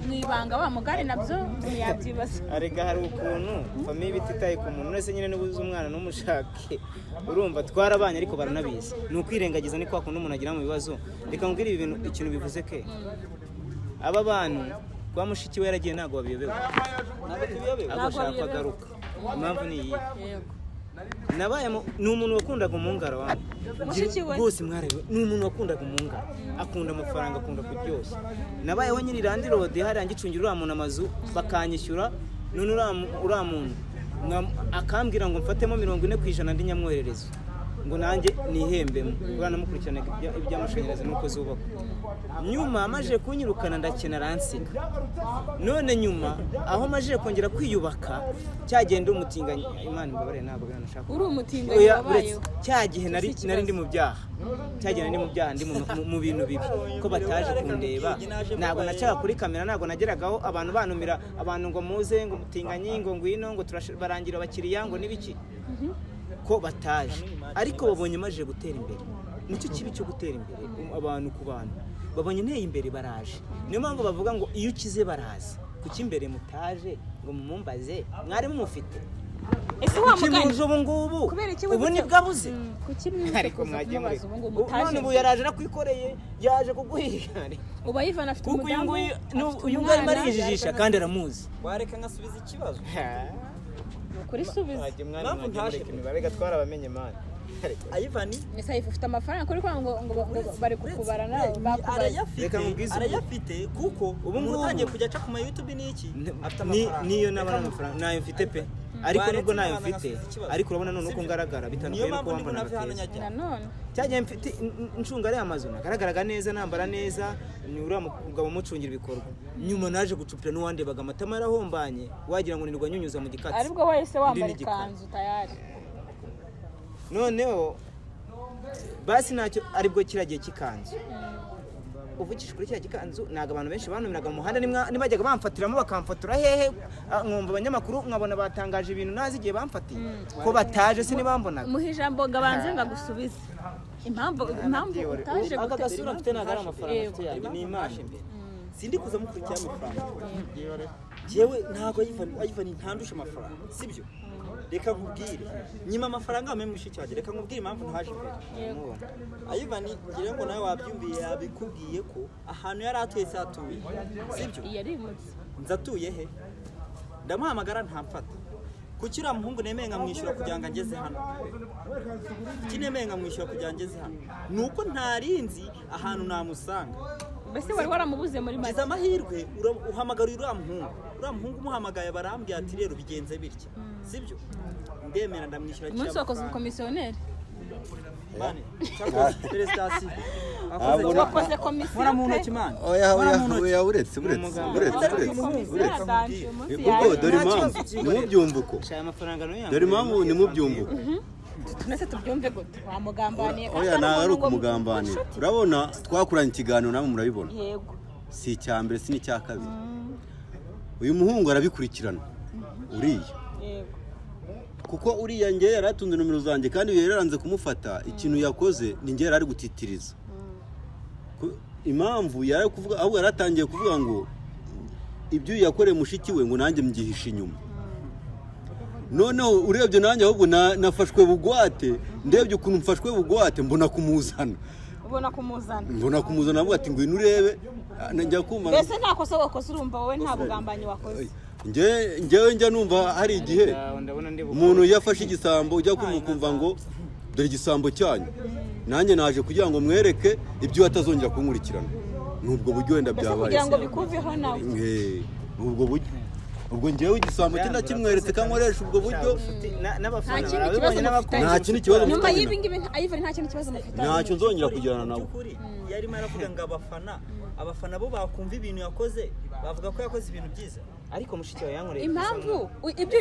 A: Mu ibanga wa mugari nabyo ntiyabyibaza.
D: Arega hari ukuntu famille bititaye ku muntu wese nyine nibuze umwana n'umushake. Urumva twarabanye ariko baranabizi. Ni ukwirengagiza ni kwa kuntu umuntu agira mu bibazo. Reka nkubwire ibi bintu ikintu bivuze ke. Aba bantu kwa mushiki we yaragiye ntabwo babiyobewe. Ntabwo ashaka agaruka. Impamvu ni iyi. Nabaye ni umuntu wakundaga umungara wangu. Rwose mwarebe ni umuntu wakundaga umungara. Akunda amafaranga, akunda kuryoshya. Nabayeho nyiri landlord hariya ngicungira uriya muntu amazu bakanyishyura, none uriya muntu akambwira ngo mfatemo 40% ndi nyamwoherereza ngo nanjye nihembemo. Uriya namukurikiranaga iby'amashanyarazi n'uko zubakwa. Nyuma amaje kunyirukana ndakena aransiga. None nyuma aho maje kongera kwiyubaka cyagenda umutinganyi, Imana imbabare ntabwo biranashaka.
A: Uri umutinganyi wabayeho.
D: Cya gihe nari ndi mu byaha. Cya gihe nari mu byaha ndi mu bintu bibi ko bataje kundeba. Ntabwo nacaga kuri kamera, ntabwo nageragaho abantu banumira abantu ngo muze ngo mutinganyi ngo ngwino ngo barangira abakiriya ngo nibiki ko bataje. Ariko babonye maje gutera imbere. Nicyo kibi cyo gutera imbere abantu ku bantu. Babonye nteye imbere baraje. Niyo mpamvu bavuga ngo iyo ukize baraza. Kuki imbere mutaje ngo mumumbaze mwari mumufite.
A: Ese wa mugani
D: Ukimuje ubu ngubu ubu nibwo abuze.
A: Kuki mwibutse
D: Ariko
A: kuza
D: mwagiye
A: kumubaza
D: mureka.
A: ubu ngubu mutaje?
D: None ubu yaraje arakwikoreye, yaje kuguhiga.
A: Ubu Ivan afite
D: Kuko uyu
A: umudamu,
D: nguyu
A: afite
D: uyu nguyu arimo
A: umwana,
D: arijijisha kandi aramuzi.
C: Wareka nkasubiza ikibazo.
A: Ni ukuri subiza.
D: Mwagiye mwana
C: Impamvu
D: mwagiye
C: ntaje
D: mureka imibare gatwara abamenye mani.
C: Ivan
A: Ese Ivan ufite amafaranga kuri kwa ngo bari kukubara nawe bakubaye.
C: arayafite,
D: Reka nkubwize ukuri.
C: arayafite kuko
D: Ubu
C: umuntu
D: ngubu-
C: utangiye kujya aca ku ma YouTube n'iki afite amafaranga.
D: Niyo naba nta mafaranga nayo mfite pe. Ariko
C: Waretse
D: nubwo nayo
C: nk'abantu
D: mfite,
C: nkasubiza ikibazo.
D: ariko urabona none uko
C: Sibyo?
D: ngaragara
C: Niyo
D: bitandukanye
C: mpamvu
D: n'uko
C: ndi
D: wambonaga
C: bunave hano
D: keza.
C: nyajya.
A: Nanone
D: Cyagiye mfite ncunga ariya mazu nagaragaraga neza nambara neza, ni uriya mugabo umucungira ibikorwa. Nyuma naje gucupira n'uwandebaga amatama yarahombanye, wagira ngo nirwa nyunyuza mu gikatsi.
A: aribwo wahise wambara
D: Ndi n'igikara.
A: ikanzu tayari.
D: Noneho basi ntacyo aribwo kiriya gihe cy'ikanzu. Uvugishije kuri kiriya gikanzu ntabwo abantu benshi bantumiraga mu muhanda, nibajyaga bamfatiramo bakamfotora hehe, nkumva abanyamakuru nkabona batangaje ibintu nazi igihe bamfatiye ko bataje sinibambonaga.
A: Muhe ijambo ngo abanze ngo agusubize. Impamvu utaje
D: Aka
A: gute?
D: gasura mfite ntabwo ari amafaranga mfite yanjye, ni Imana.
C: Sindi kuza mukurikira amafaranga. Jewe ntago Ivan ntandusha amafaranga, sibyo? Reka nkubwire. Nyima amafaranga wampe mushiki wanjye, reka nkubwire impamvu ntaje imbere. Ivan ngira ngo nawe wabyumviye yabikubwiye ko ahantu yari atuye se atuye. Sibyo?
A: Yarimutse.
C: Nzatuye he? Ndamuhamagara ntamfata. Kuki uriya muhungu nemeye nkamwishyura kugira ngo angeze hano? Kuki nemeye nkamwishyura kugira ngo angeze hano? Ni uko ntarinzi ahantu namusanga.
A: Mbese wari waramubuze muri
C: Ngize
A: make.
C: amahirwe uhamagara uriya muhungu. Uriya muhungu umuhamagaye barambwira ati rero bigenze bitya. Sibyo? Ndemera ndamwishyura
A: Umunsi wakoze ubukomisiyoneri.
C: Mane, cyakoze felicitation.
A: Wakoze komisiyo
C: Nkora mu
A: pe.
C: ntoki mane.
B: Oya
C: Nkora
B: oya
C: mu ntoki.
B: oya uretse
A: Komisiyo yaganje umunsi
B: Ubwo
A: yaje.
B: dore impamvu nimubyumva uko.
D: Shaya amafaranga nayo
B: Dore impamvu nimubyumva uko.
A: Tunese tubyumve gute? Wamugambaniye kandi
B: Oya ntabwo ari
A: umuntu ngo
B: ukumugambanira.
A: inshuti.
B: Urabona twakoranye ikiganiro namwe murabibona.
A: Yego.
B: Si icya mbere si n'icya kabiri. Uyu muhungu arabikurikirana. Uriya.
A: Yego.
B: Kuko uriya ngewe yari atunze nomero zanjye kandi yararanze kumufata, ikintu yakoze ni ngewe yari ari gutitiriza. Impamvu yari kuvuga ahubwo yaratangiye kuvuga ngo ibyo yakoreye mushiki we ngo nanjye mbyihishe inyuma. Noneho urebye nanjye ahubwo nafashwe bugwate, ndebye ukuntu mfashwe bugwate mbona kumuzana.
A: Ubona kumuzana.
B: Mbona kumuzana avuga ati ngwino urebe, njya kumva.
A: Mbese nta kosa wakoze urumva wowe nta bugambanyi wakoze.
B: Ngewe njya numva hari igihe umuntu iyo afashe igisambo ujya kumva ngo dore igisambo cyanyu, nanjye naje kugira ngo mwereke ibyo atazongera kunkurikirana. Nubwo buryo wenda byabaye
A: kugira ngo bikuveho nawe.
B: Ubwo buryo ubwo ngewe igisambo cye ndakimweretse kankoresha ubwo buryo.
A: Nta kindi kibazo mufitanye.
B: Nta kindi kibazo
A: Nyuma
B: mufitanye.
A: y'ibi ngibi Ivan nta kindi kibazo mufitanye.
B: Ntacyo nzongera kugirana nawe.
C: Yarimo aravuga ngo abafana bo bakumva ibintu yakoze bavuga ko yakoze ibintu byiza.
D: Ariko mushiki wawe yankoreye
A: impamvu ibyo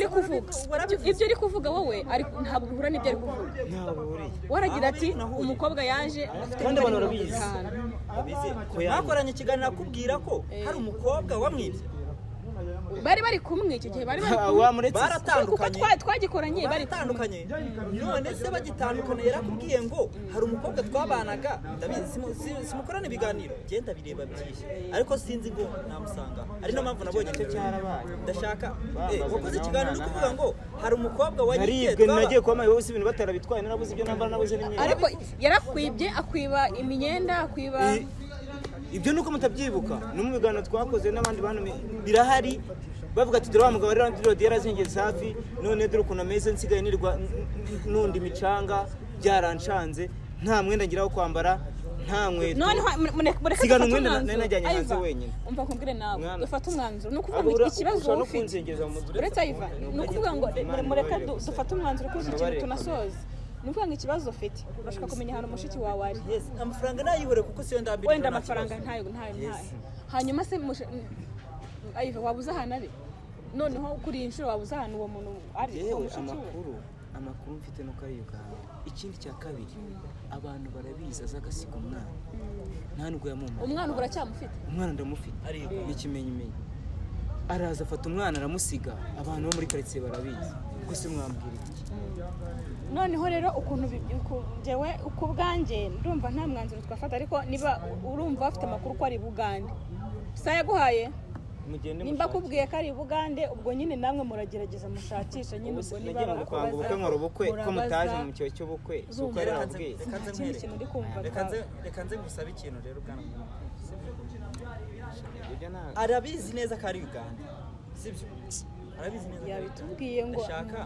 A: uri kuvuga wowe ntabwo bihura n'ibyo ari kuvuga.
D: Ntabwo bihuriye.
A: Waragira ati umukobwa yaje afite
D: kandi abantu barabizi.
C: Mwakoranye ikiganiro akubwira ko hari umukobwa wamwibye.
A: Bari bari kumwe icyo gihe bari bari kumwe.
C: Baratandukanye.
A: Kuko twagikoranye bari
C: baratandukanye. None se bagitandukanye yarakubwiye ngo hari umukobwa twabanaga ndabizi simukorana ibiganiro genda bireba byinshi ariko sinzi ngo namusanga. Ari no mpamvu nabonye
D: icyo cyarabaye.
C: Ndashaka wakoze ikiganiro kuvuga ngo hari umukobwa wagiye
D: nagiye kwa mayi wowe ibintu batarabitwaye narabuze ibyo nambara nabuze n'imyenda.
A: Ariko yarakwibye akwiba imyenda akwiba
D: ibyo nuko mutabyibuka no mu biganiro twakoze n'abandi bantu birahari bavuga ati dore wa mugabo rero Android yarazengeze hafi none dore ukuntu ameze nsigaye nirwa nundi micanga byaranshanze nta mwenda ngira wo kwambara nta nkweto.
A: Noneho mureke
D: sigana umwenda najyanye hanze wenyine.
A: Umva kumbwire nawe dufate umwanzuro ni ukuvuga ngo ikibazo ufite uretse Ivan ni ukuvuga ngo mureke dufate umwanzuro kuri iki kintu tunasoze. Ni ukuvuga ngo ikibazo ufite urashaka kumenya ahantu mushiki wawe ari.
C: Yes, amafaranga nayihore kuko siyo ndambira.
A: Wenda amafaranga ntayo. Hanyuma se Ivan wabuze ahantu ari? Noneho kuri iyi nshuro wabuze ahantu uwo muntu ari?
D: Yewe amakuru mfite nuko ari Uganda. Ikindi cya kabiri abantu barabizi azagasiga umwana. Nta nubwo yamumara.
A: Umwana ubwo uracyamufite?
D: Umwana ndamufite. N'ikimenyimenyi. Araza afata umwana aramusiga abantu bo muri quartier barabizi. Ubwo se mwambwira iki?
A: Noneho rero ukuntu jewe uko bwanjye ndumva nta mwanzuro twafata ariko niba urumva afite amakuru ko ari Bugande. Sa yaguhaye?
D: Mugende
A: Nimba
D: mushake.
A: akubwiye ko ari i Bugande, ubwo nyine namwe muragerageza mushakisha nyine.
D: Ubu se
A: Ubwo niba
D: nagiye mu gupanga ubukwe, nkora ubukwe ko
A: murabaza.
D: mutaje mu cyo cy'ubukwe, si uko yari
C: Reka nze-
D: arabwiye.
C: reka nze
A: Nta kindi
C: nkwereke.
A: kintu uri kumva.
C: Reka nze ngusabe ikintu rero, bwana munyamakuru, sibyo?
D: Ibyo ntabwo
C: Arabizi neza ko ari Uganda, sibyo? Arabizi neza ko ari Uganda.
A: Yabitubwiye ngo
C: Ndashaka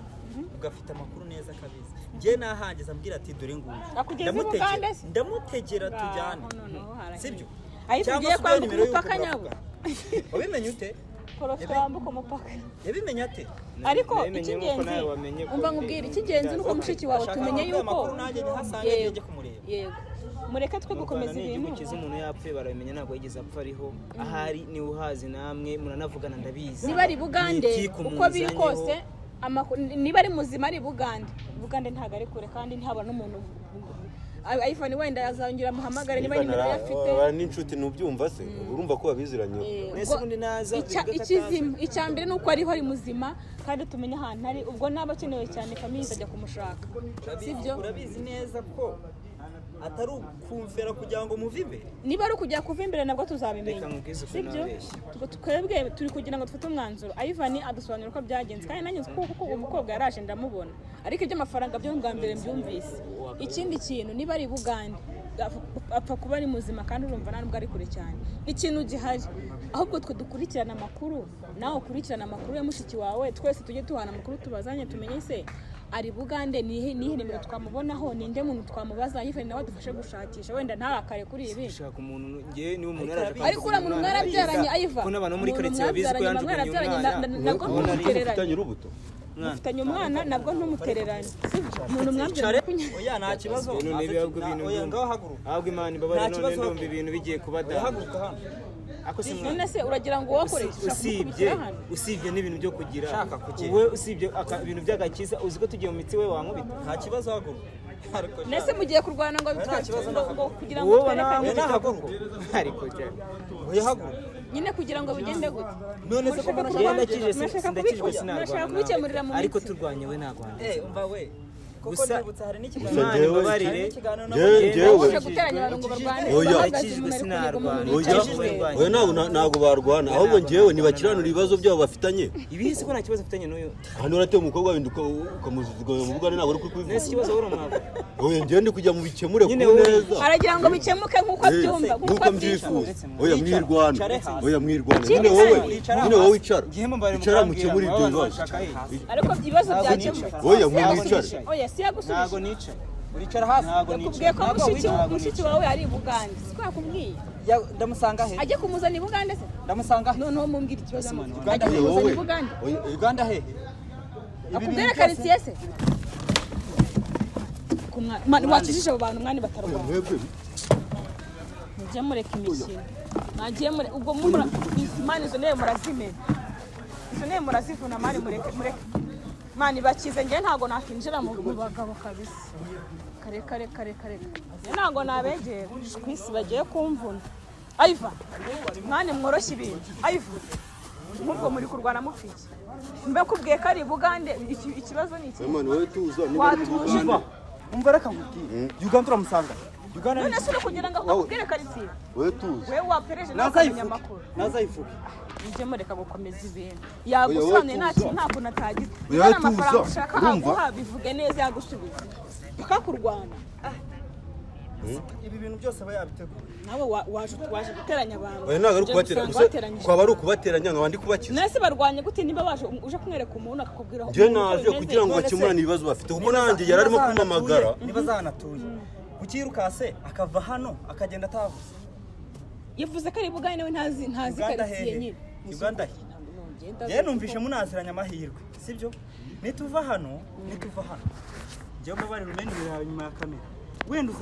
C: ugafite amakuru neza akabizi. Njye nahageze ambwira ati dore nguyu.
A: Akugeza i
C: Ndamutegera-
A: Bugande se?
C: Ndamutegera tujyane,
A: Ngaho noneho harahiye.
C: sibyo?
A: Ahita
C: Cyangwa
A: ugiye
C: se uduhe
A: kwambuka
C: nimero y'uko
A: umupaka nyabo.
C: muravugana. Wabimenye ute?
A: Korofite wambuka umupaka.
C: Yabimenye ate?
A: Ariko
D: Nabimenye nk'uko
A: icy'ingenzi,
D: nawe wamenye ko
A: umva nkubwire, icy'ingenzi ni uko mushiki wawe
C: Ndashaka
A: tumenye
C: amakuru,
A: yuko
C: amakuru nanjye ntihasange
A: Yego.
C: njye kumureba.
A: Yego, mureke twe
D: Mu
A: gukomeza
D: Rwanda ni
A: ibintu.
D: igihugu cyiza, umuntu yapfuye barabimenya, ntabwo yigeze apfa ariho. Ahari niwe uhazi, namwe muranavugana ndabizi.
A: Niba ari Bugande,
D: Ni itiku
A: uko biri
D: muzanyeho.
A: kose, niba ari muzima ari Bugande, Bugande ntabwo ari kure kandi ntihabona n'umuntu. iPhone wenda yazongera amuhamagare niba nimero ye afite.
B: Bara n'inshuti, ntubyumva se? Urumva ko babiziranyeho.
D: Nese ubundi naza bivuge ko
A: Ikizima icya mbere ni uko ariho ari muzima kandi tumenye ahantu ari, ubwo naba akenewe cyane famille izajya kumushaka, sibyo?
C: Urabizi neza ko atari ukumfera kugira ngo muve imbere.
A: Niba ari ukujya kuva imbere nabwo tuzabimenya.
D: Reka nkubwize ukuntu
A: Sibyo?
D: nabeshya.
A: Twebwe turi kugira ngo dufate umwanzuro. Ivan adusobanurira uko byagenze, kandi nanjye nzi ko kuko uwo mukobwa yaraje ndamubona, ariko iby'amafaranga byo bwa mbere mbyumvise. Ikindi kintu, niba ari i Bugande apfa kuba ari muzima, kandi urumva nta nubwo ari kure cyane. Ikintu gihari ahubwo twe dukurikirana amakuru, nawe ukurikirana amakuru ya mushiki wawe, twese tujye tuhana amakuru, tubazanye, tumenye se ari Bugande, nihe nihe nimero twamubonaho, ninde muntu twamubaza. Ivan nawe adufashe gushakisha, wenda ntarakare kuri ibi.
D: Gushaka umuntu, njyewe niba umuntu yaraje
A: Ariko uriya muntu mwarabyaranye, Ivan,
D: ko n'abantu bo muri
A: umuntu
D: karitsiye babizi ko
A: mwabyaranye,
D: yanjugunye
A: mwarabyaranye,
D: umwana.
A: nabwo
D: Ubona ari
A: ntumutereranye.
B: Ufitanye urubuto.
A: Mufitanye umwana, nabwo ntumutereranye, sibyo? Umuntu mwambyaranye.
C: Oya, nta kibazo.
D: Ibintu
C: Naze-
D: n'ibihugu, ibintu
C: oya,
D: ndumva.
C: ngaho haguruka.
D: Ahubwo Imana ibabarire,
C: Nta
D: none
C: kibazo.
D: ndumva ibintu bigiye kuba
C: Oya,
D: da
C: haguruka hano.
D: Ako si mwana.
A: None se uragira ngo wowe
D: Usibye usibye n'ibintu byo kugira
C: Shaka kugenda.
D: wowe, usibye ibintu by'agakiza, uzi ko tugiye mu mitsi we wankubita.
C: Nta kibazo, haguruka. Ariko
A: Nese mugiye kurwana ngo
C: Nta kibazo,
A: ngo kugira ngo
D: Wowe
A: twerekane
C: Oya, nahaguruka.
D: Ariko cyane.
C: Oya, haguruka.
A: Nyine kugira ngo bigende gute?
C: None se ko mbona
D: Njyewe ndakijije,
A: Murashaka
D: sindakijwe,
A: murashaka
D: sinarwana
A: kubikemurira mu
D: nawe. Ariko
A: mitsi.
D: turwanye we nagwana.
C: Eh, umva we. Koko
D: Gusa-
C: nibutse hari
B: Gusa
C: n'ikiganiro.
D: Imana
B: njyewe-
D: imbabarire.
C: Hari n'ikiganiro
B: Njyewe-
C: nabonye.
B: njyewe-
A: Uje guteranya abantu ngo barwane,
B: Oya.
A: bahagaze
D: Ndakijijwe,
A: umuntu ari kuniga
D: sinarwana.
A: umuntu
B: Oya,
A: yicaye.
B: oya, ntabwo barwana, ahubwo njyewe ntibakiranura ibibazo byabo bafitanye.
D: Ibihe se ko nta kibazo mfitanye n'uyu?
B: Hano urateye umukobwa wenda ukamujugunya mu Bugande, ntabwo uri kubivuga.
D: Nese ikibazo wowe uramwaka?
B: Oya, njyewe ndi kujya mu bikemure ku
D: Nyine wowe-
B: neza.
A: Aragira ngo bikemuke nk'uko abyumva, nk'uko
B: Nk'uko
A: abyifuza.
B: mbyifuza. Oya, mwirwana.
C: Icare hasi.
B: Oya, mwirwana.
A: Ikindi
B: Nyine wowe,
C: Icara
B: nyine wowe icara.
D: Ngiye mubare
B: Icara
D: mukambwira,
B: mukemure ibyo
D: mwaba
B: bibazo.
D: bashaka he?
A: Ariko ibibazo byakemuka.
B: Oya, mwe mwicare.
A: Oya, si yagusubije.
D: Ntabwo nicaye.
C: Uricara hasi.
D: Ntabwo
A: Yakubwiye
D: nicaye.
A: ko
C: Ntabwo wicaye.
A: mushiki wawe ari i Bugande, siko yakubwiye?
C: Ndamusanga he?
A: Ajye kumuzana i Bugande se?
C: Ndamusanga he?
A: Noneho mumbwire ikibazo.
D: Uganda
A: Ajye
B: Oya,
A: kumuzana
B: wowe.
A: i Bugande.
B: Oya,
C: Uganda hehe? Ibi bintu
A: Akubwire
C: byose-
A: karitsiye se? Wakijije abo bantu mwani
B: oya,
A: batarwana.
B: mwebwe.
A: Mujye mureka imikino, mwagiye mure ubwo mura mani, izo ntebe murazimena, izo ntebe murazivuna mani, mureke mureke mani bakize. Njye ntabwo nakinjira mu bagabo kabisa, kare kare kare kare, njye ntabwo nabegera ku isi bagiye kumvuna. Ayiva mani, mworoshye ibintu. Ayiva, nk'ubwo muri kurwana mufite, mbakubwiye ko ari i Bugande, ikibazo ni iki?
B: Oya, mani, wowe tuza niba ari mu
A: Watuje.
B: Bugande.
C: Umva, reka nkubwire. Uganda uramusanga. Uganda
A: None se uri kugira ngo akubwire karitsiye?
B: Wowe tuza.
A: Wewe wapereje nawe ukamenya
C: Nazayivuge.
A: amakuru.
C: Nazayivuge.
A: Mujye mureka gukomeza ibintu. Yagusobanuye, nta kintu, nta kuntu atagize.
B: Oya,
A: Niba ari amafaranga
B: tuza.
A: ushaka
B: Urumva?
A: aguha, bivuge neza yagusubiza bakakurwana.
C: Ibi bintu byose aba yabiteguye.
A: Nawe waje guteranya abantu.
B: Oya, ntabwo ari
A: Uje
B: ukubatera.
A: gusanga
B: Gusa
A: wateranyije
B: kwaba ari
A: abantu.
B: ukubateranya nkaba ndi kubakiza.
A: None se barwanye gute niba waje uje kumwereka umuntu akakubwira
B: Njyewe
A: uko
B: naje
A: bimeze?
B: kugira ngo
C: None se-
B: bakemurane ibibazo bafite, kuko nanjye yari arimo kumpamagara.
C: Niba azanatuye ukirukase akava hano akagenda atavuze.
A: Yavuze ko ari Bugande, we ntazi
C: Uganda
A: karitsiye
C: hehe?
A: nyine.
C: Uganda he? Njyewe numvishe munaziranye amahirwe, sibyo? Nituva hano, nituva hano njyewe mbabarira umene ibirayi nyuma ya kamera wenda uza.